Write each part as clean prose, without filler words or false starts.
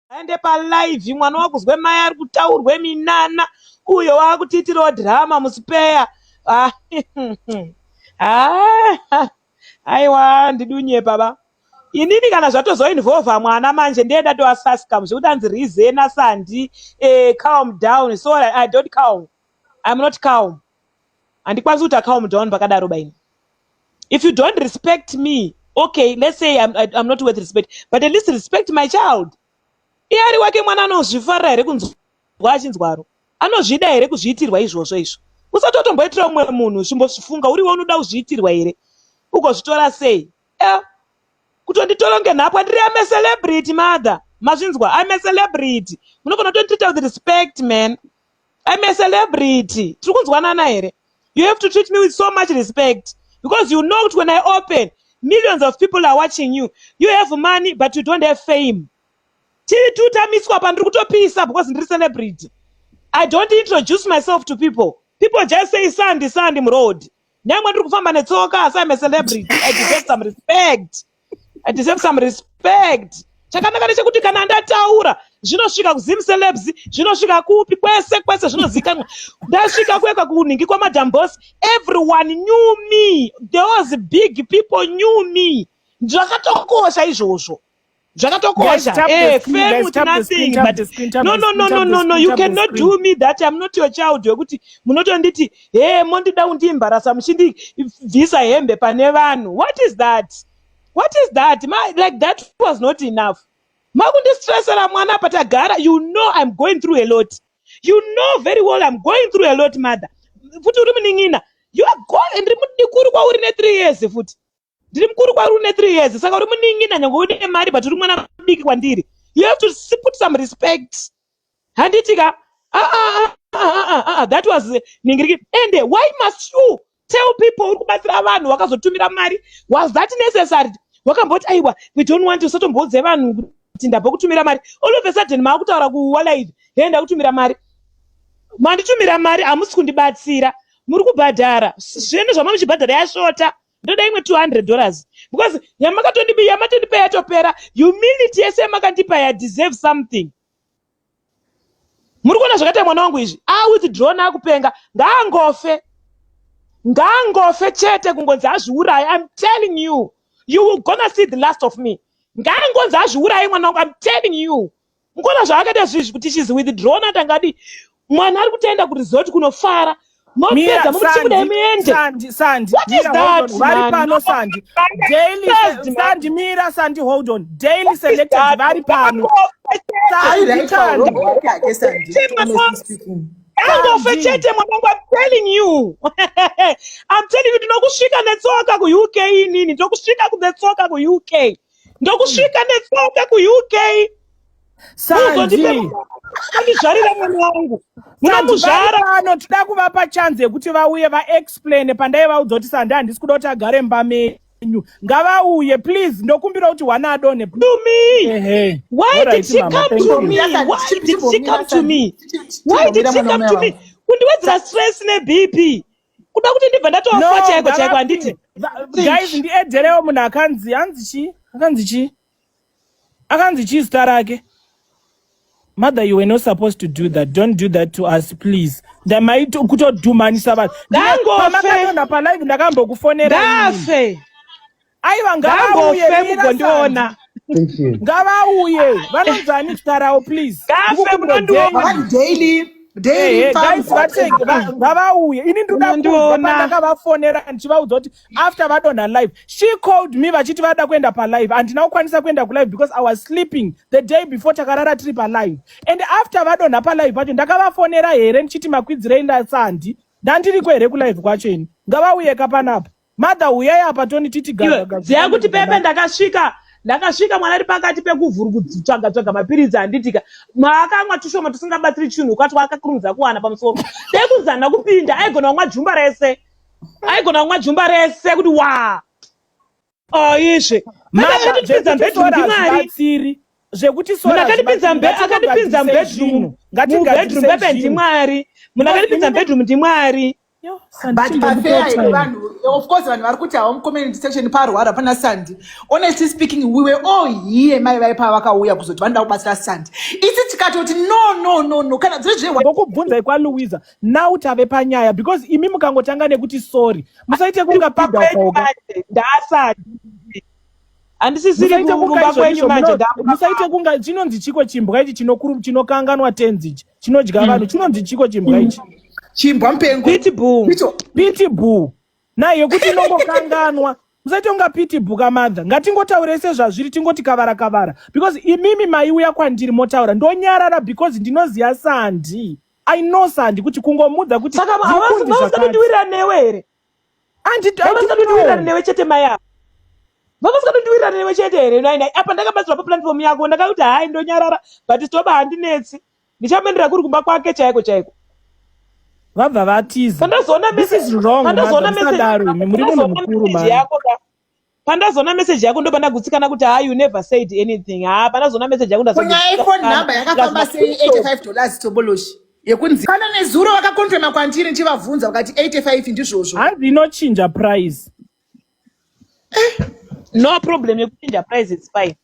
Aende palive mwana wakuzwe mai ari kutaurwe minana uyo wakutiitirawo drama musipeya. Ah, ah, aiwa ndidunye baba. Inini kana zvatozoinvolva mwana manje ndiye ndatoasaskam zvekuti anzi rizena sandi, calm down. So I don't calm, I'm not calm, handikwanisi kuti calm down pakadaro baini. If you don't respect me, okay, let's say I'm not worth respect, but at least respect my child. Iye ari wake mwana, anozvifarira here kunzwa achinzwaro? Anozvida here kuzviitirwa izvozvo izvo? Usati watomboitira umwe munhu, chimbozvifunga uriwe, unoda kuzviitirwa here? Ugozvitora sei? Kutonditoronge nhapwa. Ndiri, I'm a celebrity mother, mazvinzwa? I'm a celebrity. Munogona kutonditreata with respect, man. I'm a celebrity, tiri kunzwanana here? You have to treat me with so much respect because you know when I open, millions of people are watching you. You have money but you don't have fame. Tiri tutamiswa pandiri kutopisa because ndiri celebrity. I don't introduce myself to people. People just say "Sandi, Sandi" muroad, nyangwe ndiri kufamba netsoka, asi I'm a celebrity. I deserve some respect, I deserve some respect. Chakanaka ndechekuti kana ndataura, zvinosvika kuZim Celebs, zvinosvika kupi, kwese kwese zvinozikanwa. Ndasvika kueka kunhingi kwaMadam Boss, everyone knew me. Those big people knew me. Zvakatokosha izvozvo, zvakatokosha. Fame with nothing, but no, no, no, no, no, no, you cannot do me that. I'm not your child wekuti munotonditi he mondida kundiembarrassa muchindibvisa hembe pane vanhu. What is that? What is that? Like, that was not enough. Makundistressera mwana patagara. You know I'm going through a lot. You know very well I'm going through a lot, mother. Futi uri munin'ina, you are going, ndiri mudikuru kwauri ne3 years. Futi ndiri mukuru kwauri ne3 years, saka uri munin'ina. Nyange une mari, but uri mwana mudiki kwandiri. You have to put some respect, handiti ka? Ah, ah, ah, that was ningiriki. And why must you tell people uri kubatsira vanhu, wakazotumira mari? Was that necessary? Wakamboti, "Aiwa, we don't want, usatomboudze vanhu kuti ndabva kutumira mari." All of a sudden maakutaura kuwalive, "He, ndakutumira mari." Manditumira mari, hamusi kundibatsira. Muri kubhadhara zvinhu zvama muchibhadhara yashota. Ndoda imwe $200 because yamatondipa yatopera. Humility yese yamakandipa ya deserve something. Muri kuona zvakaita mwana wangu izvi? Awithdrawn, akupenga. Ngaangofe, ngaangofe chete, kungonzi azviurayi. I'm telling you, you will gonna see the last of me. Ngaangonzi azviurayi mwana wangu. I'm telling you, mukuona zvaakaita zvizvi kuti she's withdrawn? Atangadi mwana ari kutoenda kuresort kunofara, mopedza mukuti chibudai muende. Sandi, Sandi, What is that? Vari pano, Sandi. Daily Sandi, mira, Sandi, hold on. Daily Selected vari pano. Sandi, angofe chete mwana wangu. I'm telling you, I'm telling you, ndinokusvika netsoka kuUK inini. Ndokusvika netsoka kuUK, ndokusvika netsoka kuUK. Sandi, andizvarira mwana wangu, munomuzvara. Pano toda kuvapa chance yekuti vauye vaexplaine. Pandaivaudza kuti Sandi, handisi kuda kuti agare mumba menyu, ngavauye please. Ndokumbira kuti wana adonhe. To me, why did she come to me? Why did she come to me? Why did she come to me kundiwedzera stress neBP, kuda kuti ndibva ndatofa chaiko chaiko, handiti? Guys, ndiedherewo munhu akanzi, anzi chi, akanzi chi, akanzi chi zita rake? "Mother, you were not supposed to do that. Don't do that to us, please." Ndamai kutodhumanisa vanhu. Pamakadonha palive, ndakambokufonera. Ngafe. Aiwa. Ngavauye, mugondiona. Ngavauye. Vanonzani zita ravo, please? Ngafe, munondiona. Guys, ngavauye. Ini ndoda kunzwa. Pandakavafonera ndichivaudza kuti after vadonha live, she called me vachiti vada kuenda palive. Handina kukwanisa kuenda kulive because I was sleeping the day before. Takarara tiri palive, and after vadonha palive pacho, ndakavafonera here ndichiti makwidzirei ndasandi? Ndandiriko here kulive kwacho ini? Ngavauye kapanapa. Mother, uyai apa, toni titi. Ziya kuti pepe ndakasvika mwana ari pakati pekuvhuru kutsvaga tsvaga mapiritsi, handitika? Maakamwa tushoma tusingabatsiri chinhu, ukati wakakurumidza kuwana pamusoro. Dai kunzana kupinda, aigona kumwa jumba rese, aigona kumwa jumba rese kuti wa aizve. Akatipinza mubedroom ndimwari. Zvekuti Munhu akandipinza mubedroom, mubedroom pepe ndimwari. Munhu akandipinza mubedroom ndimwari. Yo, Sandi, But chimbondipa pafair here time. vanhu, of course vanhu vari kuti hawo mucomment section parwara pana Sandi. Honestly speaking, we were all here mai vai pavakauya kuzoti vanoda kubatsira Sandi. Isi tikatoti no, no, no, no, kana dziri zve Ndokubvunzai kwaLouisa now tave panyaya, because imi mukangotanga nekuti sorry, musaite kunga Kumba pidha kwenyu ukaoga. Manje ndasati handisisiri Musaite kunga kumba izvo kwenyu izvo manje, ndakumba musaite kunga chinonzi chiko chimbwa ichi chinokanganwa tenzi ichi chinodya vanhu, chinonzi chiko chimbwa ichi? Chimbwa mupengo. Pitbull. Pito. Pitbull naye yekuti inongokanganwa. Musaite kunga pitbull kamadha. Ngatingotaurei sezvazviri, tingoti kavara kavara, because imimi maiuya kwandiri motaura, ndonyarara because ndinoziva Sandi. I know Sandi kuti kungomudza kuti Saka ndiri kunzi zvakati. Havasikatondiwirira newe here? Vavasikatotiwirirana newe chete mai ava, vavasikatotiwirirana newe chete here? Nai apa ndakabatsirwa paplatform yako, ndakakuti hai, ndonyarara, but stoba handinetsi, ndichamendera kuri kumba kwake chaiko chaiko. Vabva vatiza. Pandazoona This is wrong, pandazoona mother. Musadaro imi, muri munhu mukuru message mani. yako ka, pandazoona message yako ndo pandagutsikana kuti ha, you never said anything. Ha, pandazoona message yako Kunyaya yefone number yakafamba sei? $85 toboloshi yekunzi kana nezuro vakakonfirma kwandiri ndichivabvunza, vakati 85 ndizvozvo. Hanzi inochinja price. No problem yekuchinja price, it's fine.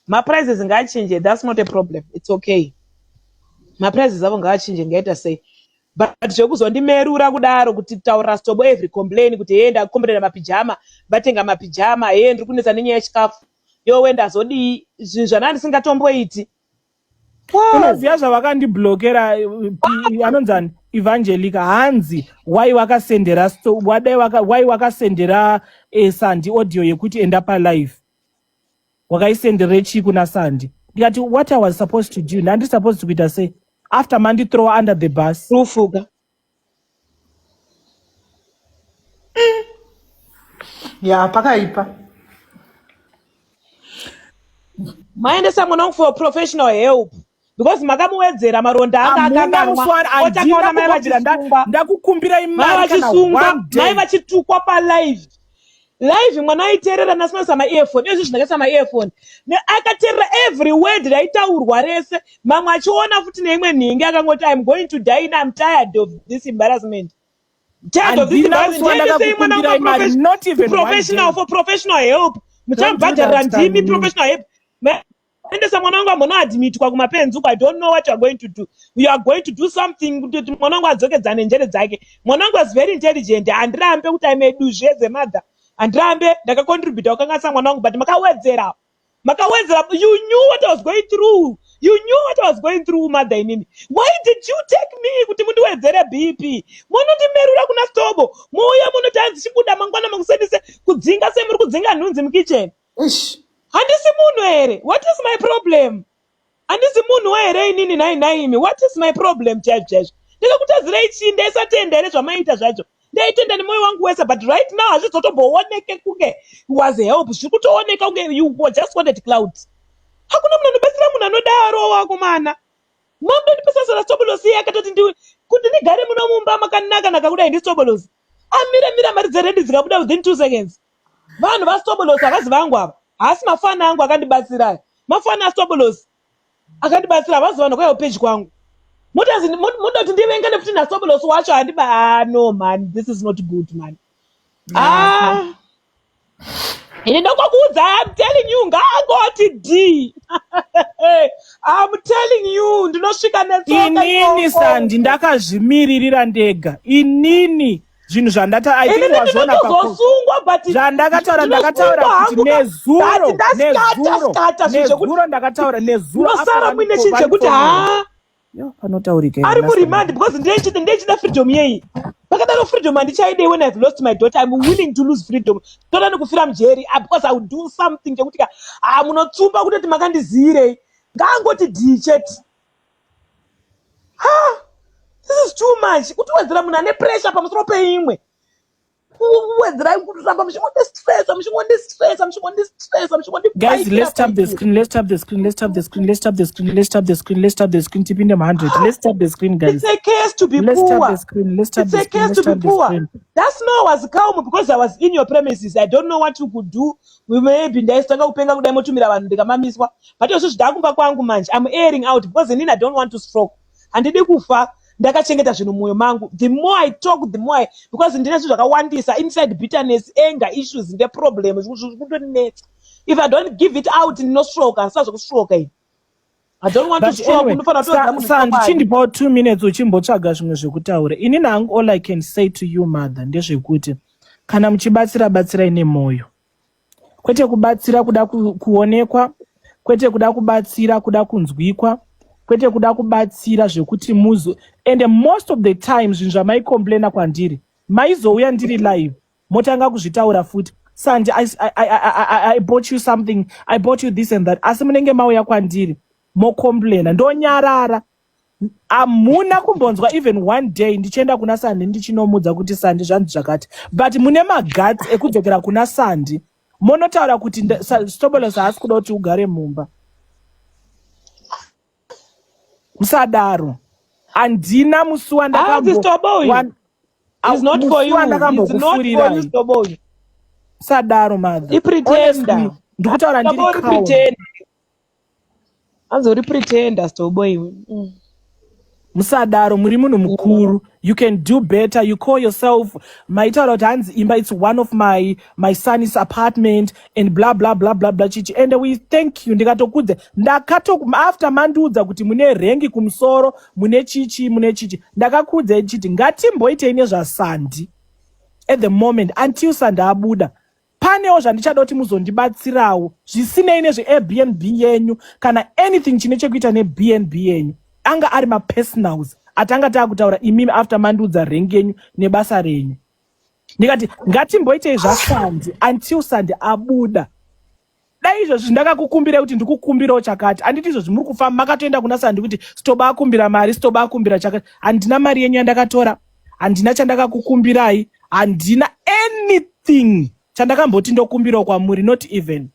Maprices ngaachinje, that's not a problem, it's okay. Maprices avo ngaachinje, ngaita sei, but zvekuzondimerura kudaro kuti taurira Stobo every complain kuti hee, ndakomborera mapijama, vatenga mapijama, hee, ndiri kunetsa nenyaya yechikafu, yowe ndazodii, zvinhu zvana ndisingatomboiti. Wow. Unoziva zvavakandiblokera, anonzani, Evangelica, hanzi wai wakasendera wadai wai wakasendera Sandi audio yekuti enda palive, wakaisendere chii kuna Sandi? Ndikati what I was supposed to do, ndandi supposed kuita sei after mandithrow under the bus? Rufuka. Ya, pakaipa. Maendesa mwana wangu for professional help because makamuwedzera maronda anga Hamuna akakanwa. muswari. Otakaona Handina mai kubvira vachisungwa, ndakukumbirai mai mari kana vachisungwa, one mai day. vachitukwa palive live. Mwana aiteerera nasina maearphone, izvi zvindakaisa maearphone. Akateerera every word raitaurwa rese, mamwe achiona futi neimwe nhingi. Akangoti, "I'm going to die and I'm tired of this embarrassment, tired of this Handina embarrassment." musi Ndiendesei mwana wandakakukumbirai wangu mari, not even one professional day. for professional help. Don't do Muchamubhadharira that, ndimi Stanley. professional help. Endesa mwana wangu ambonoadmitwa kumapenzi uko. I don't know what you are going to do. You are going to do something kuti mwana wangu adzokedzane njere dzake. Mwana wangu was very intelligent. Handirambe kuti I'm a duzve dzemother, handirambe ndakacontributa kukanganisa mwana wangu, but makawedzera, makawedzera. You knew what I was going through. You knew what I was going through, mother inini. Why did you take me kuti mundiwedzere BP, munondimerura kuna Stobo, muuya munoti hanzi chibuda mangwana makusendise kudzinga semuri kudzinga nhunzi mukicheni? Ish. Handisi munhu here? What is my problem? Handisi munhu here inini? Nhai nhaimi, what is my problem chaizvo chaizvo? Ndingakutadzirei chii? Ndaisatenda here zvamaita zvacho? Ndaitenda nemwoyo wangu wese, but right now hazvizotombooneke kunge was help. Zviri kutooneka kunge you just wanted clout. Hakuna munhu anobatsira munhu anodaro wakomana. Mamudondipesa sora stobolosi iye akatoti kuti ndigare muno mumba makanaka naka kudai ndistobolosi. Amira mira mari dzerendi dzikabuda within 2 seconds. Vanhu vastobolosi havazi vangu ava, haasi mafana angu akandibatsira. Mafana astobolosi akandibatsira havazi vanhu kwaiwo peji kwangu. Muda kuti ndivengane futi nastobolosi wacho? Handiba. Ah, no man, this is not good, man. Ah, ini ndokukuudza, I'm telling you, ngaangoti d I'm telling you, ndinosvika netsoka Inini ikoko. Sandi, ndakazvimiririra ndega inini. Zvinhu zvandata, I think Inini wazviona ndinotozosungwa, but zvandakataura, ndakataura ndinosungwa kuti hangu nezuro but ndaskata nezuro skata zvinhu zvekuti nezuro ndakataura nezuro ndinosara muine chinhu chekuti haa, Yo, panotaurika. Ari muremand because ndechida freedom yei pakadaro. Freedom handichaidei when I've lost my daughter. I'm willing to lose freedom, toda nekufira mujeri, ah, because I will do something chekuti ka, ah, munotsumba kutoti makandiziyirei. Ngaangoti dhii chete. Ha, this is too much kutiwedzera munhu ane pressure pamusoro peimwe. Kuwedzerai kuramba muchingondistressa, muchingondistressa, muchingondistressa. Guys, let's tap the screen, let's tap the screen, let's tap the screen, let's tap the screen, let's tap the screen, let's tap the screen, tipinde mu100. Let's tap the screen, guys. It's a case to be Let's tap poor. the screen, let's tap It's the a screen, case let's to be tap the poor. screen. That's no was calm because I was in your premises. I don't know what you could do. We maybe ndaisitanga kupenga kudai motumira vanhu ndikamamiswa, but izvo zvidakumba kwangu manje I'm airing out because inini I don't want to stroke. Handidi kufa. Ndakachengeta zvinhu mumwoyo mangu. The more I talk, the more I, because ndine zvinhu zvakawandisa inside, bitterness, anger issues, ndeproblem zvikutoninetsa. If I don't give it out, ndinostroka. Handisa zvekustroka ini. I don't want to But stroke. anyway, Unofanira kutoziva munhu sa chokwadi. Ndichindipawo 2 minutes uchimbotsvaga zvimwe zvekutaura. Inini hangu, all I can say to you, mother, ndezvekuti kana muchibatsira, batsirai nemwoyo, kwete kubatsira kuda kuonekwa, kwete kuda kubatsira kuda kunzwikwa, kwete kuda kubatsira zvekuti muzo. And most of the time zvinhu zvamaicomplaina kwandiri, maizouya ndiri live, motanga kuzvitaura futi: "Sandi, I bought you something, I bought you this and that." Asi munenge mauya kwandiri mocomplaina, ndonyarara. Hamuna kumbonzwa even one day ndichienda kuna Sandi ndichinomudza kuti, "Sandi, zvanzi zvakati." But mune maguts ekudzokera kuna Sandi monotaura kuti Stobolos haasi kuda kuti ugare mumba. Musadaro. Handina musi Hanzi Stobo uyu is not for you. It's not for you. wandakambokufurirai. Stobo uyu Musadaro, mother. Ipretender. Honestly, ndikutaura ndiri Stobo uri calm. pretender. Hanzi uri pretender, Stobo iwe. Musadaro, muri munhu mukuru. You can do better. You call yourself, maitaura kuti hanzi imba, it's one of my son's apartment and blah blah blah blah blah, chichi. And we thank you. Ndikatokudza, ndakato after mandiudza kuti mune rank kumusoro, mune chichi, mune chichi, ndakakuudzai chiti ngatimboitei nezvaSandi at the moment until Sandi abuda. Panewo zvandichada kuti muzondibatsirawo zvisinei nezveAirbnb yenyu kana anything chine chekuita neBnB yenyu. Anga ari mapersonals atanga taakutaura imimi after mandiudza rank yenyu nebasa renyu. Ndikati ngatimboitei zvaSandi until Sandi abuda. Dai izvozvi ndakakukumbirai kuti ndikukumbirawo chakati, handiti izvozvi muri kufamba makatoenda kuna Sandi kuti Stoba akumbira mari, Stoba akumbira chakati. Handina mari yenyu yandakatora, handina chandakakukumbirai, handina anything chandakamboti ndokumbirawo kwamuri, not even.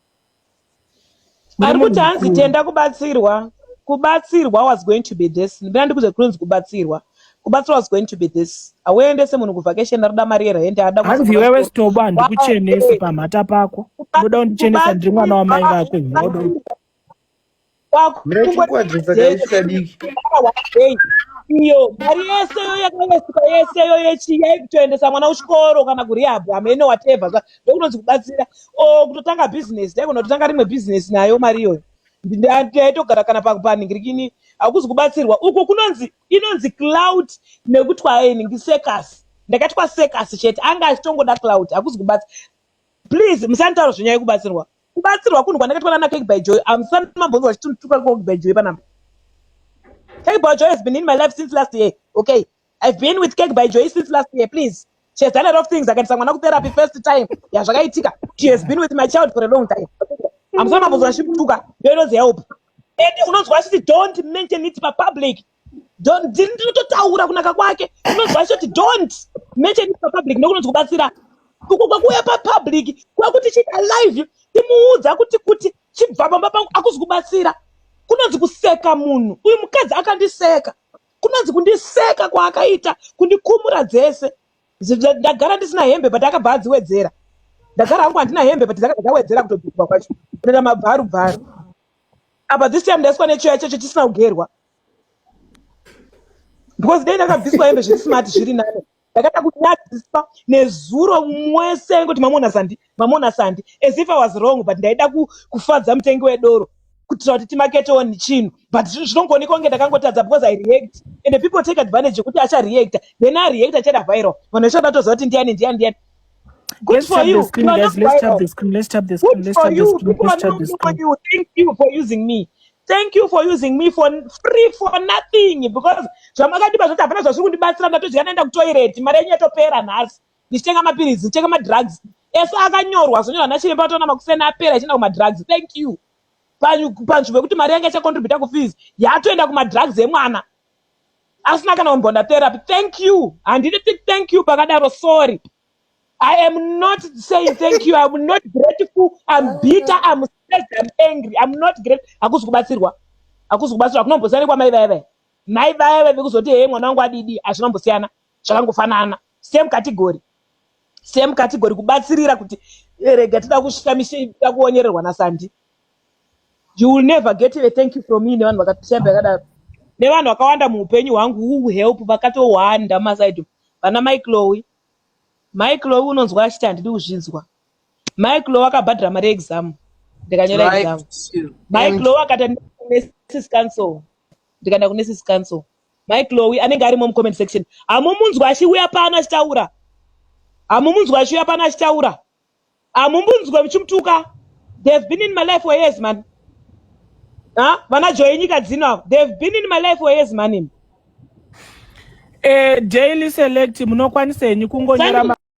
Muri Ari kuti munhu hanzi mukuru. Tenda kubatsirwa. Kubatsirwa was going to be this. Ndina ndikuze kunonzi kubatsirwa. Kubatsirwa was going to be this: auendese munhu kuvacation, arikuda mari yerent, ada Hanzi iwewe Stoba, handikuchenesi pamhata pako. Unoda kundichenesa ndiri mwana wamai vako here? Mira, chikuadresa kaisi kadiki. Iyo mari yeseyo yakawesika yeseyo yechi yaikutoendesa mwana kuchikoro kana kurehab, hamene, whatever. Ndokunonzi kubatsira. O kutotanga bhizinesi, taigona kutotanga rimwe bhizinesi nayo mari iyoyo. Yaitogara kana panhingirikini. Hakuzi kubatsirwa uku, kunonzi inonzi clout nekutwa nhingi circus. Ndakatwa circus chete, anga achitongoda clout. Hakuzi kubatsira. Please, musanditaura zvenyaya yekubatsirwa. Kubatsirwa kunhu kwandakatwa nana Cake by Joy. Amusani mambonzwa chituka Cake by Joy panapa. Cake by Joy has been in my life since last year, okay? I've been with Cake by Joy since last year. Please, she has done a lot of things. Akaendesa mwana kutherapy first time yazvakaitika. She has been with my child for a long time. Amusani mambonzwa achituka. Ndo inonzi help. And unonzwa achiti, "Don't mention it papublic." Ndinototaura kunaka kwake. Unonzwa achiti, "Don't mention it papublic." Ndokunonzi kubatsira uko kwakuuya papublic, kwakuti chiita live timuudza kuti chibva pamba pangu. Akuzi kubatsira, kunonzi kuseka munhu. Uyu mukadzi akandiseka, kunonzi kundiseka kwaakaita, kundikumura dzese. Ndagara ndisina hembe, but akabva adziwedzera. Ndagara hangu handina hembe, but dzakabva dzawedzera kutobviswa kwacho, kunoita mabvaru bvaru. Apa this time ndaiswa nechoya chacho chisina kugerwa, because dei ndakabviswa hembe zviri smart, zviri nane. Ndakada kunyadziswa nezuro mwese ngoti, "Mamona Sandi, mamona Sandi," as if I was wrong. But ndaida kufadza mutengi wedoro kuitira kuti timaketewo chinhu. But zvinongoonekwa kunge ndakangotadza because I react, and the people take advantage yekuti achareacta, then areacta achaita viral. Vanhu vachada toziva kuti ndiani, ndiani, ndiani. Good Let's for tap you. the screen, You are guys. not Let's tap viral. the screen. Let's tap the screen. Good Let's for tap the you. screen. People Let's are tap not the for screen. you. Thank you for using me. Thank you for using me for free, for nothing, because zvamakadipa zvoti hapana zvazviri kundibatsira. Ndatodya, ndaenda kutoilet, mari yenyu yatopera nhasi ndichitenga mapiritsi, ndichitenga madrugs ese akanyorwa, zvonyorwa nachiremba. Toona makuseni apera ichienda kumadrugs. Thank you. Panzvimbo yekuti mari yanga ichacontributa kufees, yatoenda kumadrugs emwana asina kana kumbonda therapy. Thank you, handidi thank you pakadaro. Sorry, I am not saying thank you. I'm not grateful. I'm bitter. I'm stressed. I'm angry. I'm not grateful. Hakuzi kubatsirwa. Hakuzi kubatsirwa. Kunombosiyana kwamai vaya vaya. Mai vaya vaya vekuzoti, "Hee, mwana wangu adidi." Hazvinombosiyana. Zvakangofanana. Same category. Same category, kubatsirira kuti rega tida kusvika tida kuonyererwa naSandi. You will never get a thank you from me nevanhu vakatishamba yakadaro. Nevanhu vakawanda muupenyu hwangu who help, vakatowanda mumasaidi. Vana Mike Mike Lowi, unonzwa achiti handidi kuzvinzwa. Mike Lowi akabhadhara mari yeexam, ndikanyora exam. Mike Lowi akati nurses council, ndikaenda kunurses council. Mike Lowi anenge arimo mucomment section. Hamumunzwa achiuya pano achitaura, hamumunzwa achiuya pano achitaura, hamumunzwe muchimutuka. They've been in my life for years, man. Ha, vana Joy nyika dzino avo, they've been in my life for years, man. Daily Select, munokwanisa henyu kungonyora.